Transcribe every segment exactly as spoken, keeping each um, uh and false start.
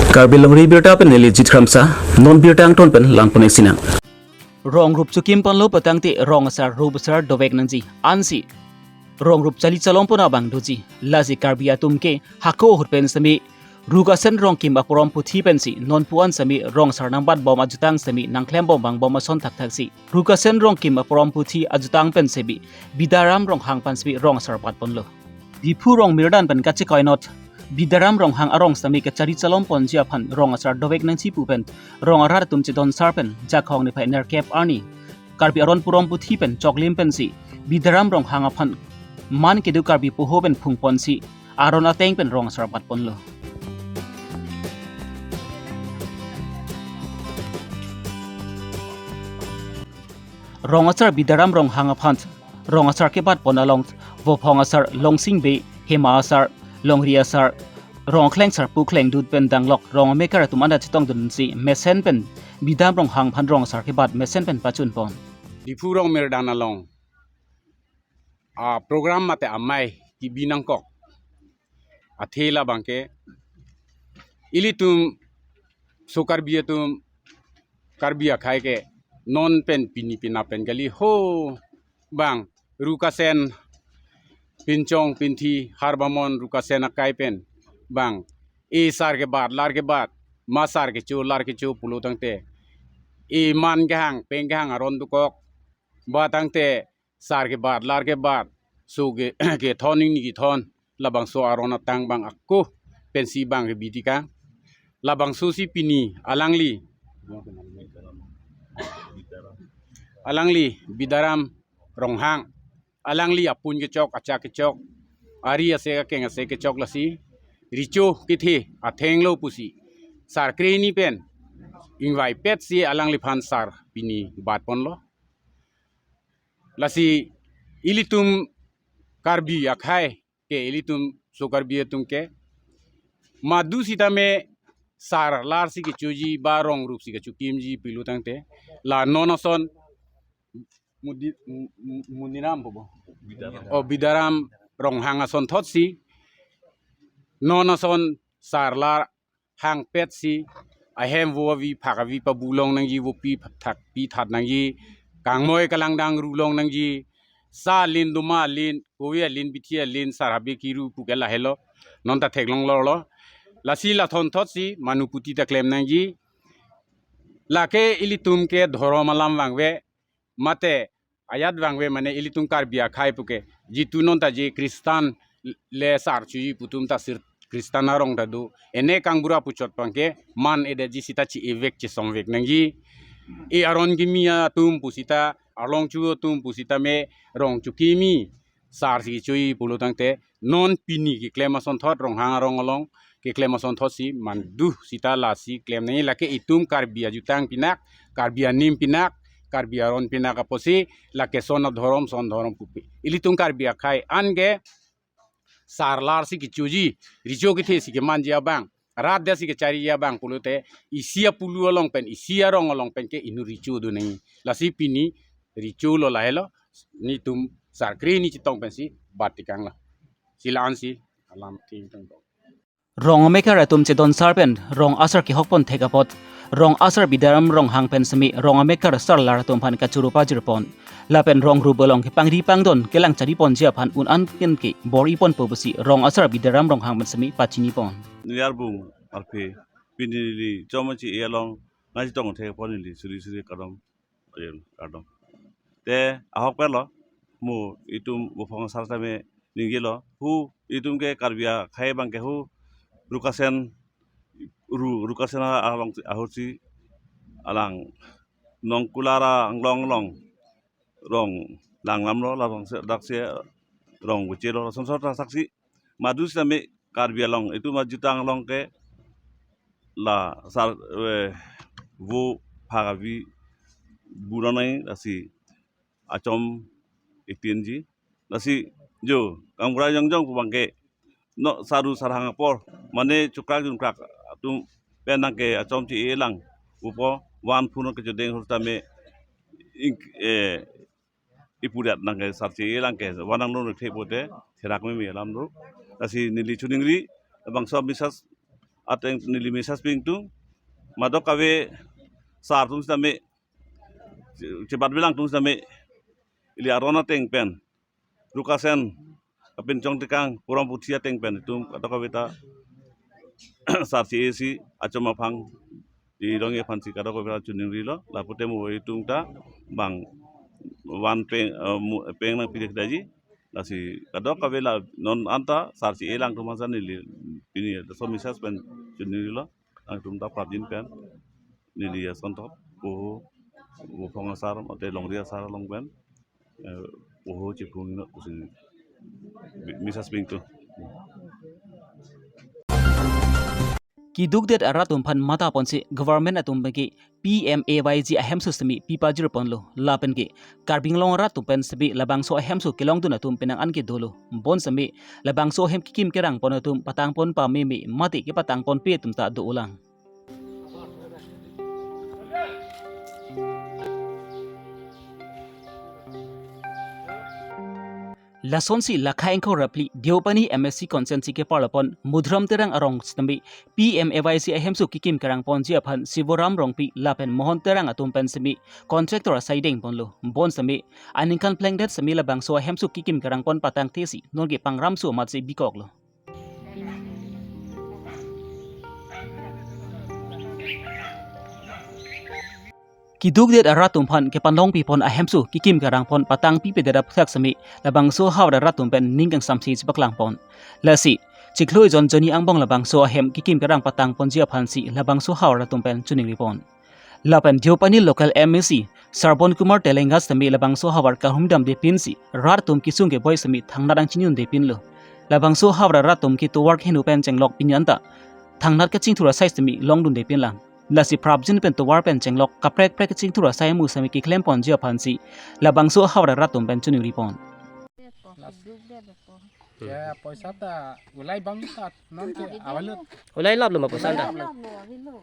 Karbi Longri Abirta pen neli Jit Kramsa, non birta angton pen langpon-ik sinang. Rong rup chukim ponlo patangte rong asar rup asar dovek nangji. Ansi rong rup chali chalom pon abang doji. Lasi Karbi atum ke hako ahut pen semi Rukasen Rongkim aporom puthi pensi non pu-an semi rong asar nangbatbom ajutang semi nangklembom vangbom ason thakthaksi Rukasen Rongkim aporom puthi ajutang pen semi Bidaram Ronghang aphan semi rong asar batponlo. Diphu Rong Mirdan pen kachekoi anot Bidaram Ronghang arong semi kachari chalom ponji aphan rong asar dovek nangji pu pen rong arat atum chedon sar pen Jakhong niphai nerkep arni Karbi aron porom puthi pen choklim pensi Bidaram Ronghang aphan man kedo Karbi poho pen phungponsi aron ateng pen rong asar batponlo. Rong asar Bidaram Ronghang aphan rong asar kebatpon along Vophong asar, Longsing Bey, Hema asar, Longri asar, Rongkleng asar pu klengdut pen danglok rong amekar atum anda chetongdunsi mesen pen Bidaram Ronghang aphan rong asar kebat mesen pen pachunpon. Diphu Rong Mirdan along a program mate amei kebi nangkok athe labang ke ilitum so Karbi atum Karbi akhei ke non pen pini pina pen kali ho bang Rukasen pinchong pinthi harbamon Rukasen akai pen bang e sar kebat lar kebat ma sar kecho lar kecho pulo tangte e man kehang peng kehang aron dokok ba tangte sar kebat lar kebat so ke kethon ingni kethon labangso aron atang bang ako pensi bang kebi tikang labangso si pini alangli alangli Bidaram Ronghang alangli apun kechok achak kechok ari ase akeng ase kechok lasi recho kethe athenglo pusi sar kreni pen ingvaipetsi alangliphan sar pini batponlo. Lasi ilitum Karbi akhei ke ilitum so Karbi atum ke madu sitame sar lar si kechoji ba rong rup si kechukimji pulo tangte la non ason Mudi, Mu- Mu- Muniram po bo? O Bidaram Ronghang ason thotsi non ason sar lar hangpetsi ahem vo avi phak avi pabulong nangji, vopi thak pi that nangji, kangmoi kalangdang rulong nangji, sa lin duma lin kove alin bithi alin sar habe kiru puke lahelo non ta theklong lorlo. Lasi lathon thotsi manuputi ta klem nangji. Lake ilitum ke dhorom alam vangve mate ayat vangve mane ilitum Karbi akhei puke jitu non ta je Kristan le sar chuji putum ta sir Kristan arong ta do ene kangbura puchot pangke man edetji sita chi evek chi somvek nangji. E aron kimi atum pusita arlong chu atum pusita me rong chukimi sar si chuji pulo tangte non pini keklem ason thot Ronghang arong along keklem ason thotsi mandu sita lasi klem nangji lake itum Karbi ajutang pinak Karbi anim pinak Karbi aron pinak apotsi lake son adhorom son dhorom pupe ilitum Karbi akhei anke sar lar si kechoji recho kethe si kemanji abang rat dia si kechariji abang pulote isi apulu along pen isi arong along pen ke inut recho do nangji lasi pini recho lo lahelo netum sar kreni chetong pensi bat tikanglo. Sila ansi alam ting tong tong. Rong amekar atum chedon sar pen rong asar kehokpon thek apot rong asar Bidaram Ronghang pen semi rong amekar sar lar atum aphan kachuru pajirpon lapen rong rup along kepangri pangdon kelang chariponji aphan un-an pen ke bor-iponpo pusi rong asar Bidaram Ronghang pen semi pachinipon. Niar bung arphe pini neli chom achi e along nangchetong thekpon neli suri suri kardom. Ayon kardom. Te ahok perlo mo itum Vophong asar tame ningjelo hu itum ke Karbi akhei abang ke hu Rukasen ru Rukasen along ahutsi alang Nongkular anglong along rong langlamlo labang se dak se rong buchelo lason sor ta saksi madu sitame Karbi along itum ajutang along ke la sar eh, vo phak avi buranai lasi achom itinji lasi jo kangbura jongjong pu abang ke no saru sarhang apor mane chukrak junkrak atum pen nang ke achom chi elang upo van phun ke chodeng hur tame ing eh ipurat nang ke sar chi elang ke van nang non the pote therak me me alam ro lasi neli chuningri bangso misas ateng neli message pingtung, kadokave sar atum sitame, che-, chebat bilang atum sitame, ili aron ateng pen Rukasen, kapinchong tekang, puram puthi ateng pen itum kadokave ta sar si esi achom aphang, di rong aphan si kadokave ta chuning rilo, lapulote mo itum ta bang van peng, eh, mu-, peng nangpi dek daji, lasi kadokave la non anta sar si elang atum aphan neli pini laso message pen chuning rilo, nangtum ta prapjin pen neli asonthot, Poho, Buphong asar, mate Longri asar along pen, eh, Poho chepung no pusi message pingtung. Kidukdet arat atum aphan matha ponsi government atum pen ke P M A Y G ahemso sitame pipajir ponlo, lapen ke Karbi Anglong arat atum pen sitame labangso ahemso kelongdun atum penang an ke dolo. Bonsitame labangso ahem kekim kerang pon atum patang pon pameme mate kepatang ponpe atum ta do-olang. Lasonsi lakha ingkoi ra phli Deopani M A C constituency keparlo pon Mudram Terang arong sitame P M A Y G ahemso kekim kerang ponji aphan Sivoram Rongpi lapen Mohon Terang atum pen sitame contractor asai deng ponlo. Bonsitame aningkan plengdet sitame labangso ahemso kekim kerang pon patangtesi nonke pangramso amatsi bikoklo. Kidukdet arat atum aphan kepanlongpi pon ahemso kekim kerang pon patangpipedet aphuthak sitame labangso havar arat atum pen ning kangsamsi chepaklang pon. Lasi chiklo ejon jonni angbong labangso ahem kekim kerang patang ponji aphansi labangso havar atum pen chuning ri pon. Lapen Deopani local M A C Sarbon Kumar Telenga sitame labangso havar kahumdamde pinsi rat atum kesung keboi sitame thangnat angchini-unde pinlo. Labangso havar rat atum ke tovar keheno pen chenglok pini anta thangnat kachingthur asai sitame longdunde pinlang. Lasi prapjin pen tovar pen chenglok kaprek prek kachingthur asai amu sitame keklem ponji aphansi labangso havar rat atum pen chuning ri pon. Ya, poisa ta ulai bang ta non ke avalut. Ulai laplo ma poisa ta? Ulai laplo, avelo.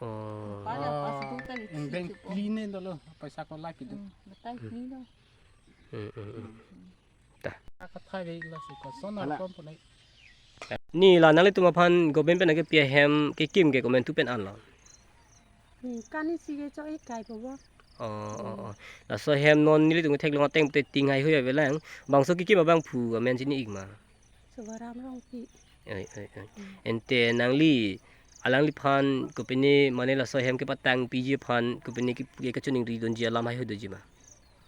Oh. Pada Oh, passbook ta ingdeng isi po. Pli ne dolo, poisa ko laki do. Hmm, batai pli do. Hmm, hmm, hmm. Ta. Akathai ve lasi ko sona Ala. Kom punai. Ni la nanglitum aphan government pen kepi ahem kekim ke komantu pen anlo. Hmm, kani si ke cho ek kai po bo. Oh, oh, oh. Laso ahem non nelitum theklong ateng pute tinghai hui avelang. Bangso kekim abangphu amen chini-ik ma? Sivoram Rongpi. Oi, oi, oi. Hmm. Ante nangli, alangliphan kopine mane laso ahem kepatangpiji aphan kopine ke, ke kachoningri dunji alam haihui doji ma?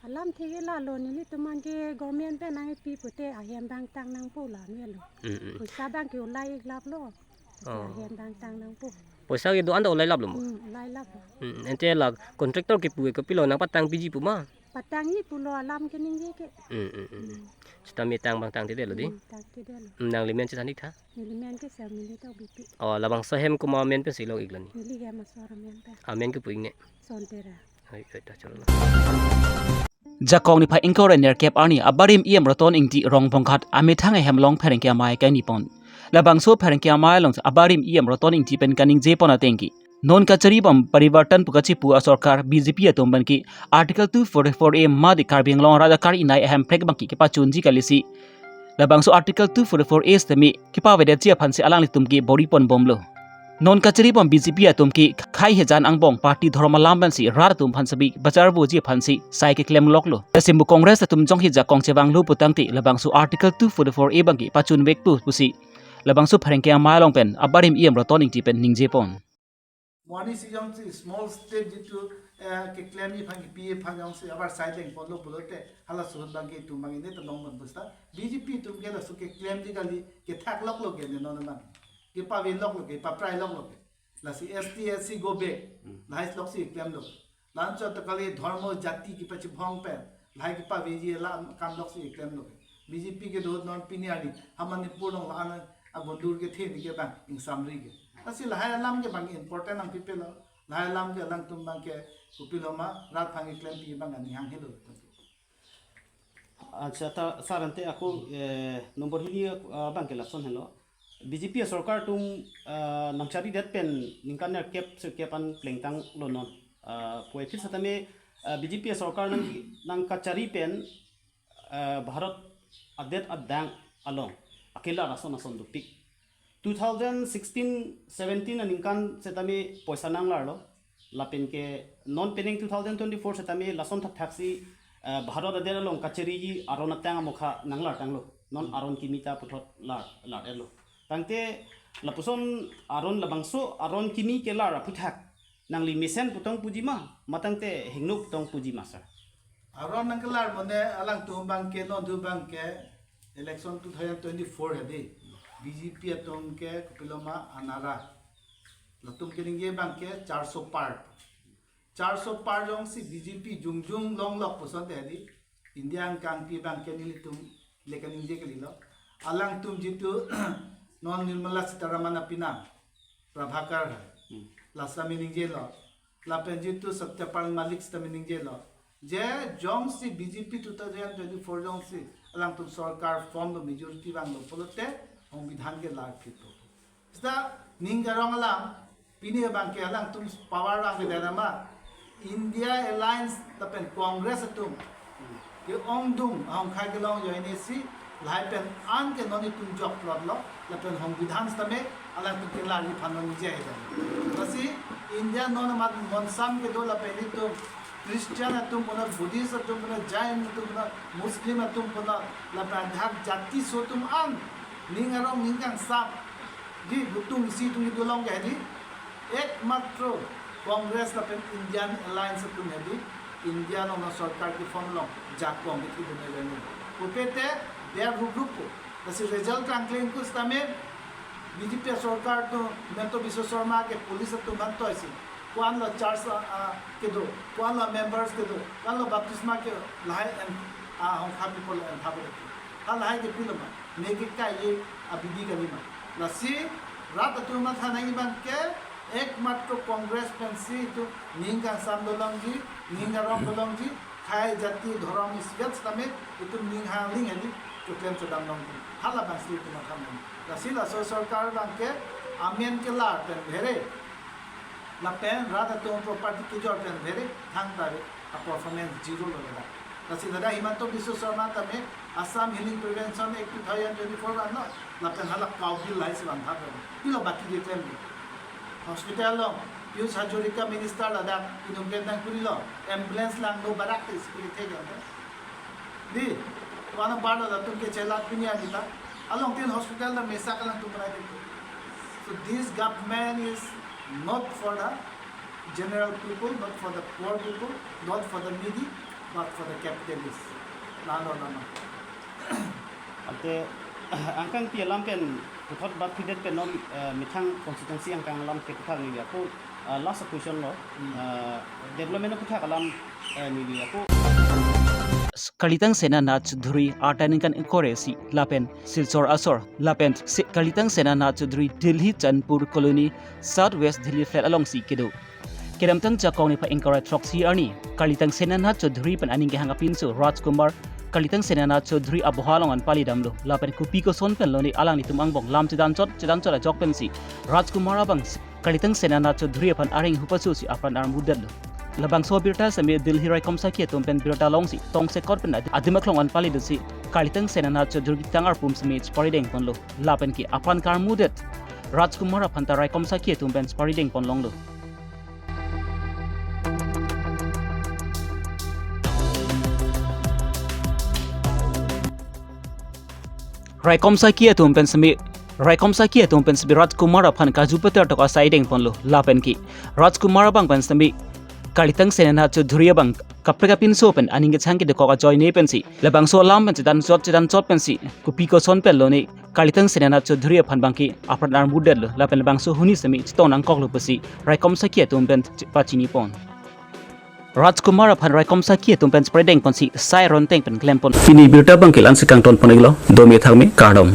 Alam thik ke lalo, nelitum abang ke government pen nangpi pute ahem abang tang nangpo la melo. Mm, mm. Poisa abang ke ulai ik laplo. Oh. Ahem abang tang nangpo. Poisa ke do-an ta ulai laplo mo? Hmm, ulai laplo. Mm, ante la contractor kepu ke kopilo nangpatangpiji pu ma? Patangji pulo alam keningje ke. Mm, mm, mm. Hmm. Sitame tang abang tangtedetlo di? Hmm, tangtedetlo. Mm, nangli men chethan-ik tha? Neli men ke Sharmili Tokbipi. Oh, labangso ahem komat amen pensi long-ik la ni? Neli hem asor amen pen. Amen kepu-ik ne? Sontera. Hai, hai, ta cholo. Jakong niphai ingkoi ra nerkep arni abarim E M Roton Ingti Rongbonghat amethang ahem along pherangke amei kangni pon. Labangso pherangke amei along abarim E M Roton Ingti pen kaningje pon ateng ke, non kachari bom Parivartan pu kachipu asorkar B J P atum abang ke Article two forty-four A mate Karbi Anglong arat akar-inai ahem prek abang ke kepachunji kalisi, labangso Article two forty-four A sitame kepavedetji aphansi alanglitum ke bor-i pon bomlo. Non kachari bom B J P atum ke khei hejan angbong party dhorom alam pensi rat atum aphan sitame bacharvoji aphansi sai keklem loklo. Lasi mo Congress atum jongsi jakong chevanglo putangte labangso Article two forty-four A abang ke pachunvekpo pusi labangso pherangke amei along pen abarim E M Roton Ingti pen ningje pon. Mo arnisi jongsi small state jitu, eh, keklemji aphan kepi aphan jongsi abar sai deng ponlo pulote halaso ahut abang ke itum abang ne ta long man bosta. B J P atum ke laso keklemji kali, kethak loklo ke ne non abang. Kepave loklo ke, paprai loklo ke. Lasi S T, S C go back. Hmm. Lahai loksi klemlo. Lanchot ta kali dhormo jati kepachibhong pen, lahai kepaveji alam kam loksi klemlo. B J P kedo non pini arni ha Manipur along la-an agundur kethe ni ke abang ingsamri ke. Lasi lahai alam ke abang important nangpipelo. Lahai alam ke alangtum abang ke kopilo ma rat aphan keklempi abang ani hang helo. Acha, ta sir, ante ako, eh, number hini, ah, abang ke lason helo. B J P asorkar atum, ah, nangcharidet pen ningkan nerkep sirkep an plengtanglo non. Ah, puvoiphit setame, ah, B J P asorkar nang, nangkachari pen, ah, Bharat adet adang along akelar ason ason dopik. two thousand sixteen seventeen aningkan setame poisa nanglarlo. Lapen ke non pening two thousand twenty-four setame lason thakthak si, eh, Bharat adet along kacheri aron atang amokha nanglar tanglo. Non aron kimi ta puthot lar, lar-etlo. Tangte lapuson aron labangso aron kimi kelar aphuthak nangli mesen putong puji ma, matangte hingno putong puji ma, sir? Aron nangkelar mane alangtum abangke, non tu abangke election two thousand twenty-four hedi, B J P atum ke kopiloma anara. Latum keningje abangke charso par. Charso par jongsi B J P jongjong longlok puson te hedi, India angkangpi abangke nelitum le kaningje kalilo. Alangtum jitu non Nirmala Sitharaman apinang Prabhakar hai. Hmm. Lasa meningjelo. Lapen jitu Satyapal Malik sita meningjelo. Je jongsi B J P two thousand twenty-four jongsi alangtum sorkar formlo, majority vanglo pulote songbidhan ke larphitpo. Sita ning karong alam, pini abangke alangtum power vangke dana ma, India Alliance lapen Congress atum ke-ongdung ahongkhai kelong ajoine si lahai pen an ke non itum jokplotlo, lapen songbidhan setame alangtum kelarji aphan nonji ahe dana. Lasi India non amat monsam kedo lapen itum Christian atum puna, Buddhist atum puna, Jain atum puna, Muslim atum puna, lapen adak jati aso atum an ning arong ning kangsamji butum isi atum kedo along ke hedi, ekmatro Congress lapen Indian Alliance atum hedi India along sorkar keform along jakong kethidun ajoine. Pupe te ber hubrupo. Lasi result kangkleng pu setame B J P sorkar atum, Himanta Biswa Sarma ke police atum aphan toisi, ko-anlo church, ah, ah, kedo, ko-anlo members kedo, ko-anlo baptisma ke lahai en, ah, ahongkha people en thabo. Ha lahai ke piloma, ne ke kai ye abidi kalima. Lasi rat atum matha nangji abangke ekmatro Congress pensi itum ning kangsam dolongji, ning karong dolongji, khei jati dhorom isivet setame itum ning hangling hedi keklem chodam longji. Halabangsi itum matha nang. Lasi laso sorkar abangke amen kelar pen bhere, lapen rat atum property kejor pen bhere, thangta a-performance zero lo ladak. Lasi ladak Himanta Biswa Sarma tame Assam Healing Prevention Act two thousand twenty-four vanlo, lapen hala Cow Bill lahai si vanthaplo. Pilo baki keklem ke? Hospital along Piyush Hazarika minister ladak inaugurate nangkurilo, ambulance langno barak te isi pili thek anta. Di, wana bar latum ke chelak pini agita. Along tin hospital ta mesa alangtum banai dito. So this government is not for the general people, not for the poor people, not for the needy, but for the capitalists. Lalo lama. Ante angkangpi alam pen puthot batphitdet pen non, eh, methang constituency angkang alam ke puthot neli ako, eh, last question lo, eh, development puthot alam, eh, neli ako. Kalitang Senanath Chaudhary arta ningkan ingkoi-ra isi lapen Silchar asor lapen se-, Kalitang Senanath Chaudhary Delhi Chandpur Colony, South West Delhi flat alongsi kedo. Kedamtang Jakong niphai ingkoi-ra throksi arni Kalitang Senanath Chaudhary pen aning kehang apinso Rajkumar Kalitang Senanath Chaudhary aboha along an palidamlo, lapen kopi koson pen lone alanglitum angbong lam chedanchot chedanchot ajok pensi Rajkumar abang Kalitang Senanath Chaudhary aphan areng hupasu si apran armutdetlo. Labangso abirta seme Delhi raikom sakhi atum pen birta longsi tongsekot pen ad-, adim aklong an palidosi Kalitang Senanath Chaudhary ketang arpum seme chepari dengponlo. Lapen ke apran karmudet Rajkumar aphan ta raikom sakhi atum pen chepari dengpon longlo. Raikom sakhi atum pen seme, raikom sakhi atum pen seme Rajkumar aphan kaju peter tok asai dengponlo. Lapen ke Rajkumar abang pen seme Kalitang Senanath Chaudhary abang kaprek apinso pen aning kechang kedokok ajoine pensi labangso alam pen chedanchot chedanchot pensi kopi koson pen lone Kalitang Senanath Chaudhary aphan abangke apran armutdetlo, lapen labangso ahuni seme chetong nangkoklo pusi raikom sakhi atum pen pachinipon. Rajkumar aphan raikom sakhi atum pen chepari dengponsi sai ronteng pen klempon. Pini birta abangke la-ansi kangtonpon-iklo, dome thakme, kardom.